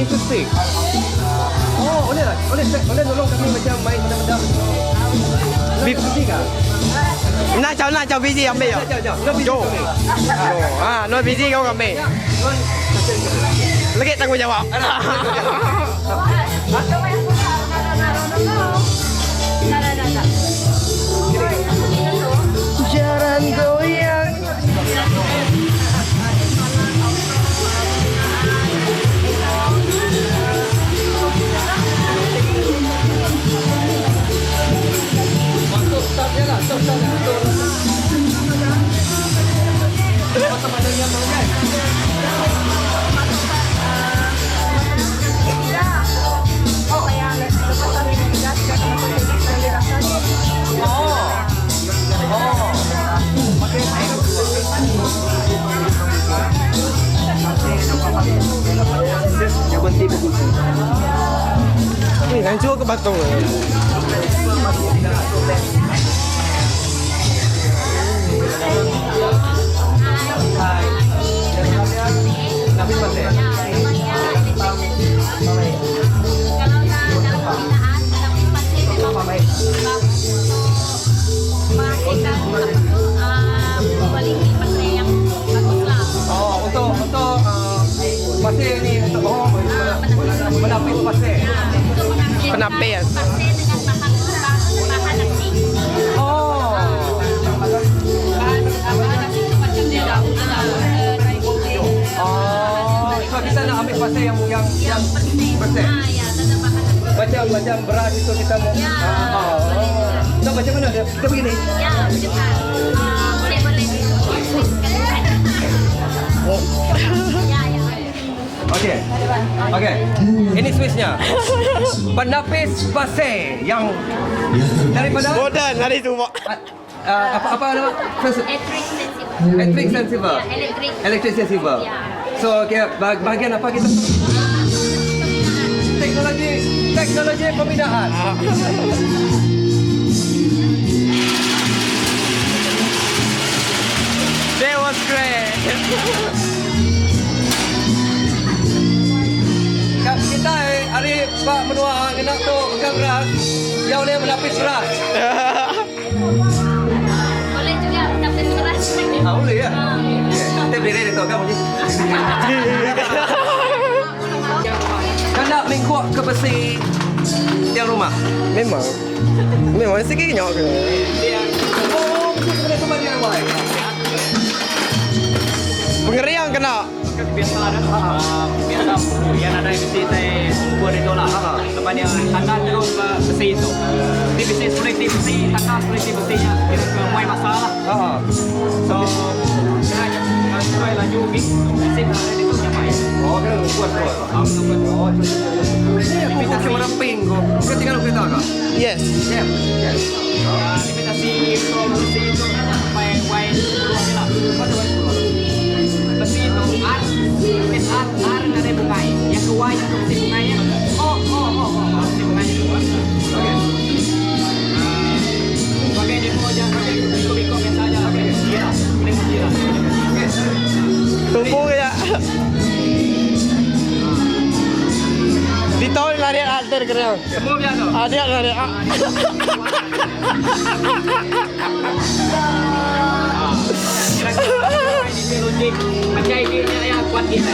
Interesting. Oh, boleh lah. Boleh boleh tolong kami macam main benda-benda. Bip. Busy kah? Nak jauh nak jauh busy ambil ya. Jauh jauh. No busy. Jauh. kami. Ah, no busy kau ambil. Ya, tuan. Lagi tanggungjawab. Jalan goyang. Masuk start je lah. Start start. Betul. Macam mana yang mau kan? Oh. Oh. Yang berhenti berkunci. Ni hancur ke batu? Hai. Nabi pasir. Kalau dalam pembinaan, dalam pasir memang bagus untuk menghasilkan apa tu, kualiti pasir yang bagus lah. Oh, untuk untuk pasir ni untuk oh menapis pasir. Ya, untuk menghasilkan Penapis. pasir dengan bahan bahan, bahan nasi. Oh. Bahan bahan nasi itu macam dia daun daun ke kulit. Oh, so kita nak ambil pasir yang yang yang Yang bersih. bersih. Ah, ya, tak ada bahan nasi. Macam macam beras itu kita mau. Ya, Oh. boleh juga. So macam mana dia? Kita begini. Ya, macam ah, boleh boleh. Sekali. Ya, ya. Okey. Okey. Ini switchnya. Penapis pasir yang daripada Bodan hari tu pak. Apa apa nama? Electric sensible. Electric sensible. Ya, elektrik. Electric sensible. Ya. So okay, bahagian apa kita? Teknologi teknologi pembinaan. That was great. Kita eh, hari Pak Menua kena tu pegang beras, yang boleh menapis beras. Boleh juga menapis beras. Ah, boleh ya. Ah. Kita berdiri tu kan boleh. Kan nak mingkuak ke besi tiang rumah. Memang. Memang sikit nyok ke. Oh, betul kena sebab DIY. Pengeriang kena. Biasa lah dah. Biasa yang ada besi teh ukur itu lah. Lepas dia tanda terus ke besi itu. Di besi seperti besi, tanda seperti besinya kira ke muai masalah. Ha. So kena sesuai laju besi ada itu nyamai. Oh, kena kuat kuat. Ah, betul. Oh, Ini aku kau warna pink kau. Kau tinggal kereta kah? Yes. Yes. Yes. Limitasi untuk besi itu sampai Y 10 lah. Apa tu Y 10? Besi itu R, S R, R ada bungai. Yang ke Y itu besi bungainya. Oh, oh, oh, oh. Besi bungainya itu. Okey. Sebagai demo aja, biko-biko biasa aja. Okey, iya, boleh kunci lah. Okey. Tumpu ke ya. Di tahun lari alter kena. Semua biasa. Ah, dia lari. Ah. Kira-kira ini logik. Macam ini ya kuat kita.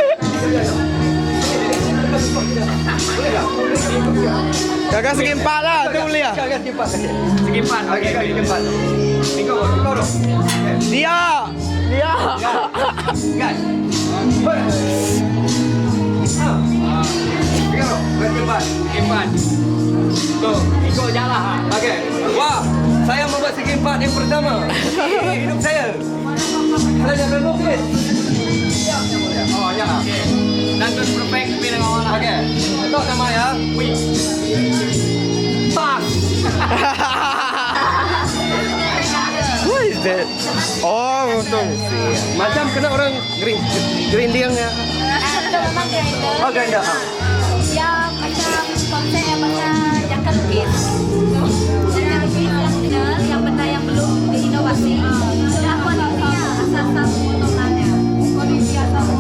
Kakak segi empat lah, tu boleh lah. Kakak segi empat. Okey. Segi empat. Okey, kakak segi empat. Kau, kau dong. Okey. Dia. Dia. Kan? Hoi. Ha. Kau, segi empat. Segi empat. Tuh, ikut jalan ha. Okey. Wah, saya membuat segi empat yang pertama. Ini hidup saya. Saya jangan lukis. Oh, ya. Okey. Dan terus perfect pilih awal lah. Okey. Tok nama ya. Wih. Pas. What is that? Oh, untung. Macam kena orang green grinding ya. Itu memang grinder. Oh, grinder, ah. Ya macam konsep yang pasal jangka lukis. Jangka lukis yang original, yang benda yang belum diinovasi. Sudah kualitinya asal-asal pemotongannya.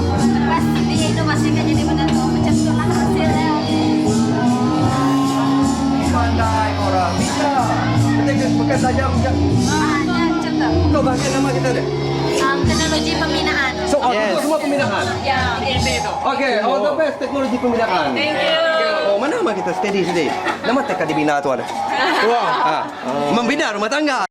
Lepas diinovasikan jadi benda tu macam tu lah hasil. Bahagian nama kita ni? Teknologi pembinaan. So, oh, Yes. semua pembinaan. Ya. Okay, all the best teknologi pembinaan. Thank you. Oh, mana nama kita steady steady. Nama TK dibina tuan. Wah. Ha. Membina rumah tangga.